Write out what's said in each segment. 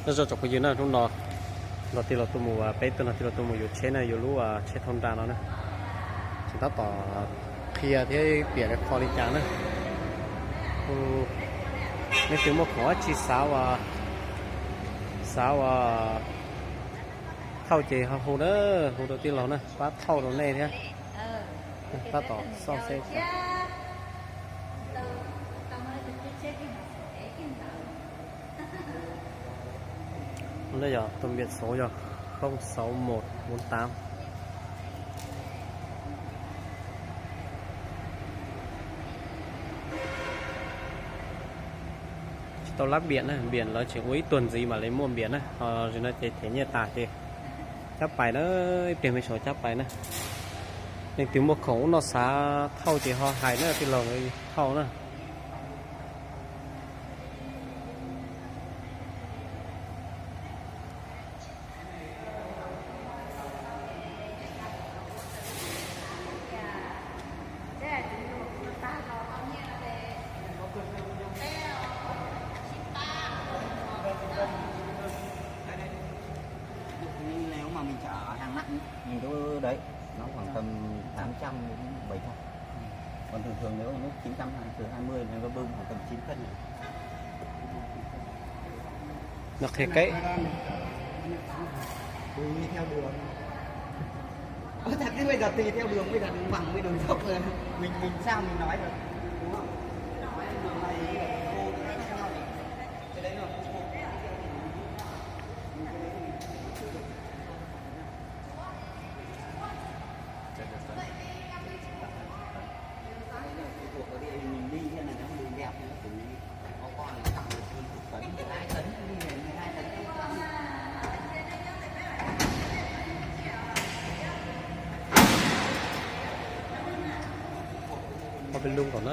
Nyob zoo tsoom phooj ywg na, hnub no nrog tij laug tuaj mus, peb tuaj nrog tij laug tuaj mus yuav tsheb na, yuav lub tsheb thauj nra no na. Tseem tab tom qhia thiab piav li qho li cas na. Leej twg muaj khoom dab tsi xav ua, xav ua thauj ces ho hu na, hu rau tij laug na, pab thauj rau nej thiab. Tab tom xauj seb. Tus npiam xov yog không sáu một bốn tám. Tsis tau lab npiam na, npiam lawv tseem ua ib tuag ntxiv mam li muaj npiam na, ho zaum no ces them nyiaj tas ces cab pais na, ib pliag me saum cab pais na. Leej twg muaj khoom ub no xav thauj ces ho hais na, tij laug thauj na. Nếu mà mình chở hàng nặng, mình cứ đấy, nó khoảng tầm tám trăm đến bảy trăm. Còn thường thường nếu mà lúc chín trăm, từ hai mươi đến, nó bơm khoảng tầm chín cân này. Nó khe kẽ. Tùy theo đường. Ơ, thật chứ bây giờ tùy theo đường, bây giờ đường bằng với đường dốc rồi. Mình, mình sao mình nói được, đúng không? Nói đường này với đường khô nó khác nhau. Cái đấy nó không khô. Ob peb lub kom na,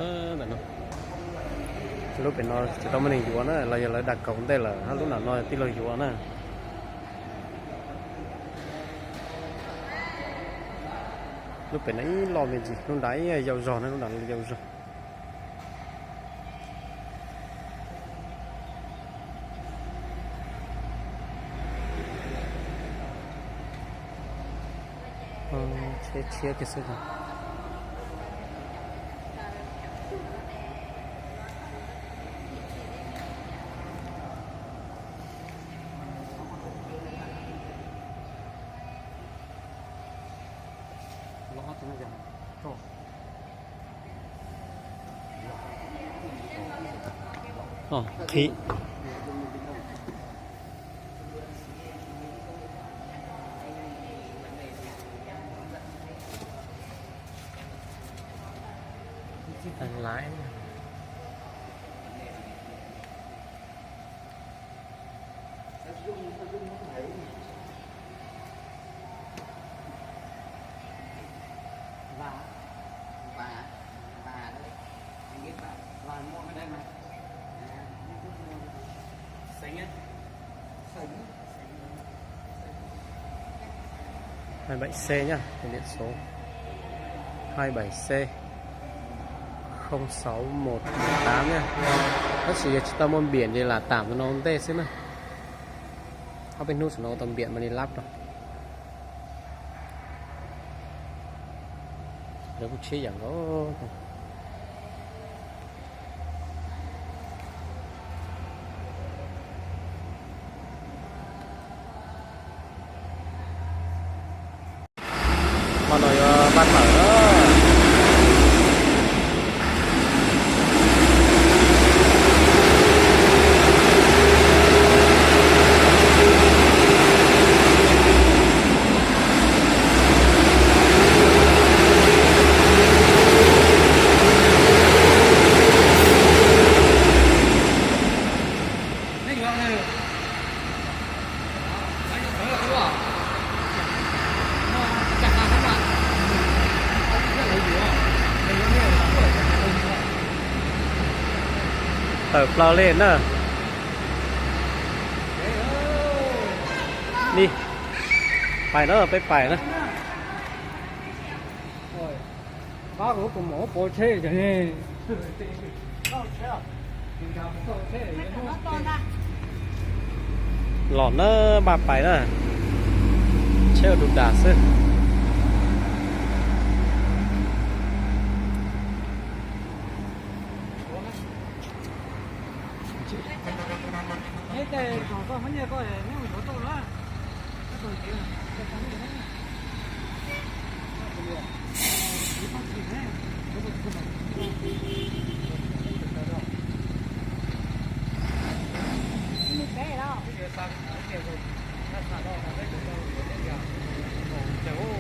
lub pem no tsis tau muaj neeg yuav na, los yog lawv dag kaum ntej lawm, hab lub nram no tij laug yuav na. Lub pem no ib loj me ntsis, lub nrad ib yau zog na, lub nrad yau zog. Tsheb tshiab kiag xwb. Qhib. Tay lái. Hai bảy C nhá, cái biển số hai bảy C không sáu một tám nhá. Tab sis yog tsis tau muaj npiam ces lam tam no ua ntej xwb na. Ob peb hnub saum no ua tau npiam mam li lab rau. Lawv kuj tshiab yam nkaus. Hmo no yuav npaj tawm na. Tawm plaws li na. Li, pais na, peb pais na. Pab kuv tus muam pov tsheb. Tsheb. Tsheb. Tsheb. Los na, npaj pais na, tsheb ua dum dam xwb.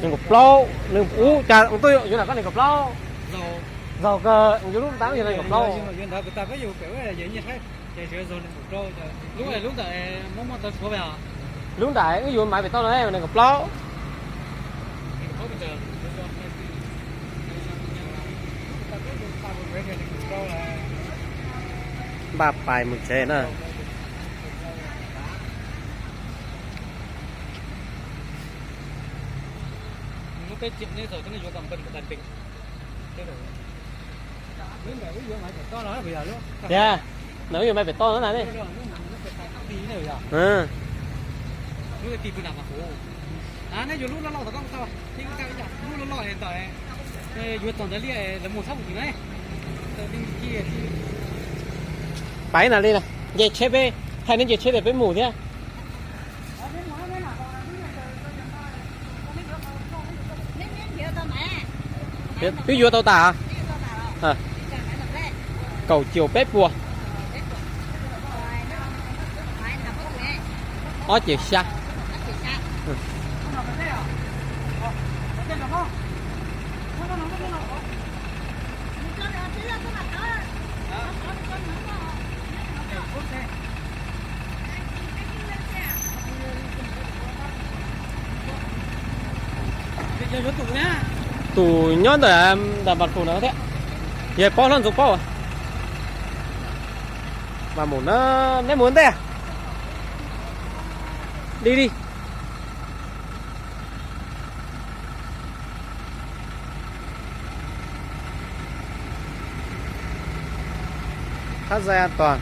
Nees nkaum plaub, nws ub cas tuaj yuav nram koj nees nkaum plaub. Zaug kawg, yus lub ntav yog nees nkaum plaub. Lub nram wb yuav maiv pem toj no nees nkaum plaub. Npaj pais mus tsev na. Tiag, nram wb yuav maiv pem toj no na ne. Pais na li na, nce tsheb peb, thaij neb nce tsheb tias peb mus thiab. Twb yuav tau tas. Kaum caum peb puas. Ob caum xya. Tus nyob ntawm, ntawm Npas Fus no thiab. Yog paub hlob Ntxoov paub. Mas mus na, neb mus ntej. Li li. Thắt dây an toàn.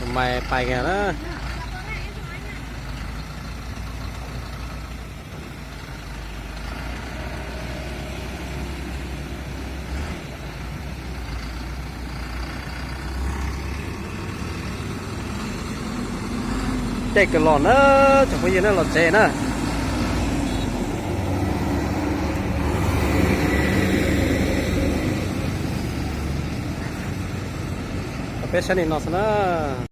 Tụi mày pais kìa na. Caij kawg los na, tsoom phooj ywg na, los tsev na. Peb saib li no xwb na.